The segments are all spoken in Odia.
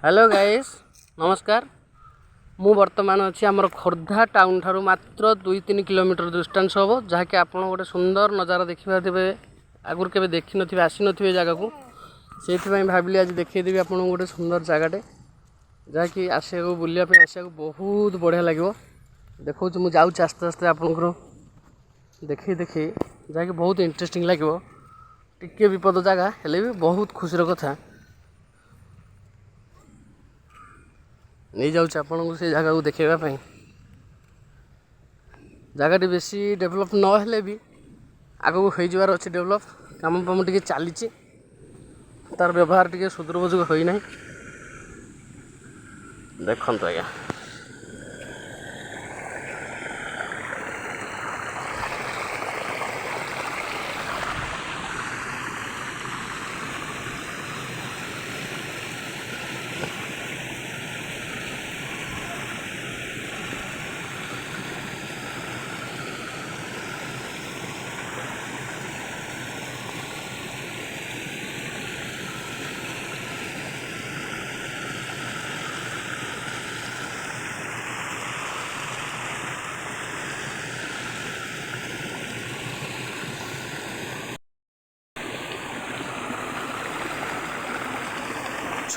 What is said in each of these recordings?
ହ୍ୟାଲୋ ଗାଇସ୍, ନମସ୍କାର। ମୁଁ ବର୍ତ୍ତମାନ ଅଛି ଆମର ଖୋର୍ଦ୍ଧା ଟାଉନ୍ ଠାରୁ ମାତ୍ର 2-3 କିଲୋମିଟର ଡିଷ୍ଟାନ୍ସ ହେବ, ଯାହାକି ଆପଣ ଗୋଟେ ସୁନ୍ଦର ନଜାରା ଦେଖିପାରୁଥିବେ। ଆଗରୁ କେବେ ଦେଖିନଥିବେ, ଆସିନଥିବେ ଏ ଜାଗାକୁ, ସେଇଥିପାଇଁ ଭାବିଲି ଆଜି ଦେଖେଇଦେବି ଆପଣଙ୍କୁ ଗୋଟେ ସୁନ୍ଦର ଜାଗାଟେ, ଯାହାକି ଆସିବାକୁ, ବୁଲିବା ପାଇଁ ଆସିବାକୁ ବହୁତ ବଢ଼ିଆ ଲାଗିବ। ଦେଖାଉଛି, ମୁଁ ଯାଉଛି ଆସ୍ତେ ଆସ୍ତେ ଆପଣଙ୍କର ଦେଖେଇ ଦେଖେଇ, ଯାହାକି ବହୁତ ଇଣ୍ଟରେଷ୍ଟିଂ ଲାଗିବ। ଟିକେ ବିପଦ ଜାଗା ହେଲେ ବି ବହୁତ ଖୁସିର କଥା। ନେଇଯାଉଛି ଆପଣଙ୍କୁ ସେ ଜାଗାକୁ ଦେଖେଇବା ପାଇଁ। ଜାଗାଟି ବେଶୀ ଡେଭଲପ୍ ନ ହେଲେ ବି ଆଗକୁ ହେଇଯିବାର ଅଛି ଡେଭଲପ୍। କାମ ଫାମ ଟିକେ ଚାଲିଛି, ତାର ବ୍ୟବହାର ଟିକେ ସୁଦୁରୁପଯୋଗ ହୋଇନାହିଁ। ଦେଖନ୍ତୁ ଆଜ୍ଞା,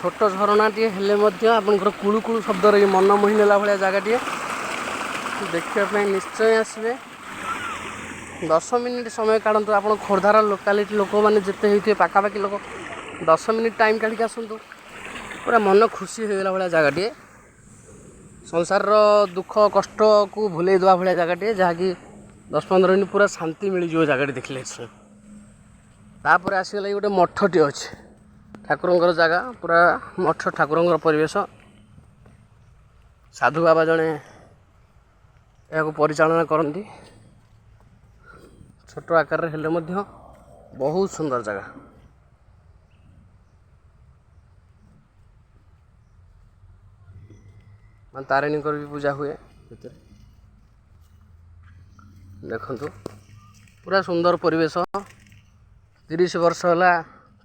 ଛୋଟ ଝରଣାଟିଏ ହେଲେ ମଧ୍ୟ ଆପଣଙ୍କର କୁଳୁ କୁଳୁ ଶବ୍ଦରେ ମନ ମୋହି ନେଲା ଭଳିଆ ଜାଗାଟିଏ। ଦେଖିବା ପାଇଁ ନିଶ୍ଚୟ ଆସିବେ। 10 ମିନିଟ୍ ସମୟ କାଢ଼ନ୍ତୁ ଆପଣ। ଖୋର୍ଦ୍ଧାର ଲୋକାଲିଟି ଲୋକମାନେ ଯେତେ ହେଇଥିବେ, ପାଖାପାଖି ଲୋକ, 10 ମିନିଟ୍ ଟାଇମ୍ କାଢ଼ିକି ଆସନ୍ତୁ। ପୁରା ମନ ଖୁସି ହେଇଗଲା ଭଳିଆ ଜାଗାଟିଏ, ସଂସାରର ଦୁଃଖ କଷ୍ଟକୁ ଭୁଲେଇ ଦେବା ଭଳିଆ ଜାଗାଟିଏ, ଯାହାକି 10-15 ମିନିଟ୍ ପୁରା ଶାନ୍ତି ମିଳିଯିବ ଜାଗାଟି ଦେଖିଲେ। ତାପରେ ଆସିଗଲା ଏଇ ଗୋଟେ ମଠଟି ଅଛି, ଠାକୁରଙ୍କର ଜାଗା, ପୁରା ମଠ, ଠାକୁରଙ୍କର ପରିବେଶ। ସାଧୁ ବାବା ଜଣେ ଏହାକୁ ପରିଚାଳନା କରନ୍ତି। ଛୋଟ ଆକାରରେ ହେଲେ ମଧ୍ୟ ବହୁତ ସୁନ୍ଦର ଜାଗା। ମାନେ ତାରିଣୀଙ୍କର ବି ପୂଜା ହୁଏ ଭିତରେ। ଦେଖନ୍ତୁ, ପୁରା ସୁନ୍ଦର ପରିବେଶ। 30 ବର୍ଷ ହେଲା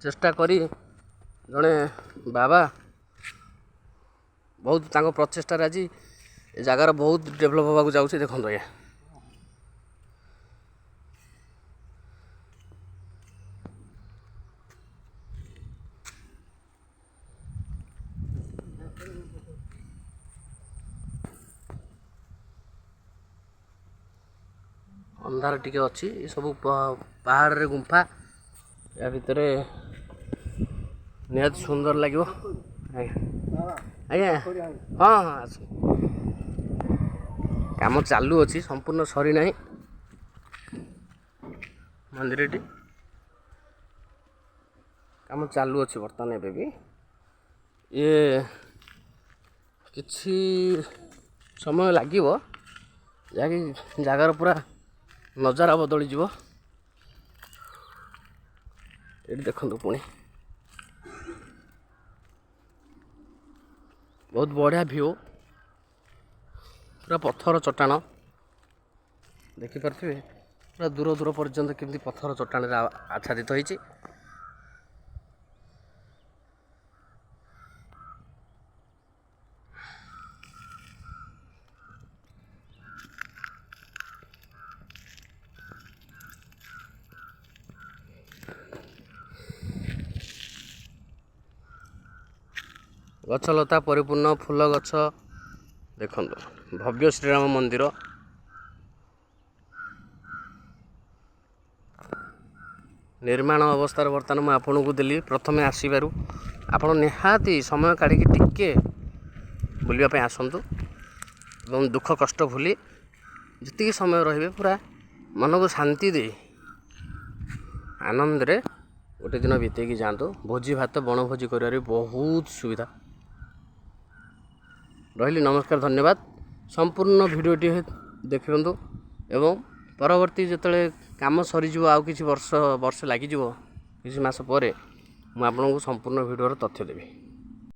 ଚେଷ୍ଟା କରି ଜଣେ ବାବା ବହୁତ ତାଙ୍କ ପ୍ରଚେଷ୍ଟାରେ ଆଜି ଏ ଜାଗାର ବହୁତ ଡେଭଲପ୍ ହେବାକୁ ଯାଉଛି। ଦେଖନ୍ତୁ ଆଜ୍ଞା, ଅନ୍ଧାର ଟିକେ ଅଛି। ଏସବୁ ପାହାଡ଼ରେ ଗୁମ୍ଫା, ୟା ଭିତରେ ନିହାତି ସୁନ୍ଦର ଲାଗିବ। ଆଜ୍ଞା ଆଜ୍ଞା, ହଁ ହଁ, ଆସ। କାମ ଚାଲୁଅଛି, ସମ୍ପୂର୍ଣ୍ଣ ସରିନାହିଁ ମନ୍ଦିରଟି। କାମ ଚାଲୁଅଛି ବର୍ତ୍ତମାନ ଏବେ ବି। ଇଏ କିଛି ସମୟ ଲାଗିବ, ଯାହାକି ଜାଗାର ପୁରା ନଜାରା ବଦଳିଯିବ। ଏଠି ଦେଖନ୍ତୁ ପୁଣି ବହୁତ ବଢ଼ିଆ ଭିଉ, ପୁରା ପଥର ଚଟାଣ ଦେଖିପାରୁଥିବେ, ପୁରା ଦୂର ଦୂର ପର୍ଯ୍ୟନ୍ତ କେମିତି ପଥର ଚଟାଣରେ ଆଚ୍ଛାଦିତ ହେଇଛି। ଗଛଲତା ପରିପୂର୍ଣ୍ଣ, ଫୁଲ ଗଛ। ଦେଖନ୍ତୁ ଭବ୍ୟ ଶ୍ରୀରାମ ମନ୍ଦିର। ନିର୍ମାଣ ଅବସ୍ଥାରେ ବର୍ତ୍ତମାନ ମୁଁ ଆପଣଙ୍କୁ ଦେଲି। ପ୍ରଥମେ ଆସିବାରୁ ଆପଣ ନିହାତି ସମୟ କାଢ଼ିକି ଟିକେ ବୁଲିବା ପାଇଁ ଆସନ୍ତୁ ଏବଂ ଦୁଃଖ କଷ୍ଟ ଭୁଲି ଯେତିକି ସମୟ ରହିବେ ପୁରା ମନକୁ ଶାନ୍ତି ଦେଇ ଆନନ୍ଦରେ ଗୋଟେ ଦିନ ବିତେଇକି ଯାଆନ୍ତୁ। ଭୋଜି ଭାତ, ବଣଭୋଜି କରିବାରେ ବହୁତ ସୁବିଧା। ରହିଲି, ନମସ୍କାର, ଧନ୍ୟବାଦ। ସମ୍ପୂର୍ଣ୍ଣ ଭିଡ଼ିଓଟି ଦେଖନ୍ତୁ ଏବଂ ପରବର୍ତ୍ତୀ ଯେତେବେଳେ କାମ ସରିଯିବ, ଆଉ କିଛି ବର୍ଷ ବର୍ଷ ଲାଗିଯିବ, କିଛି ମାସ ପରେ ମୁଁ ଆପଣଙ୍କୁ ସମ୍ପୂର୍ଣ୍ଣ ଭିଡ଼ିଓର ତଥ୍ୟ ଦେବି।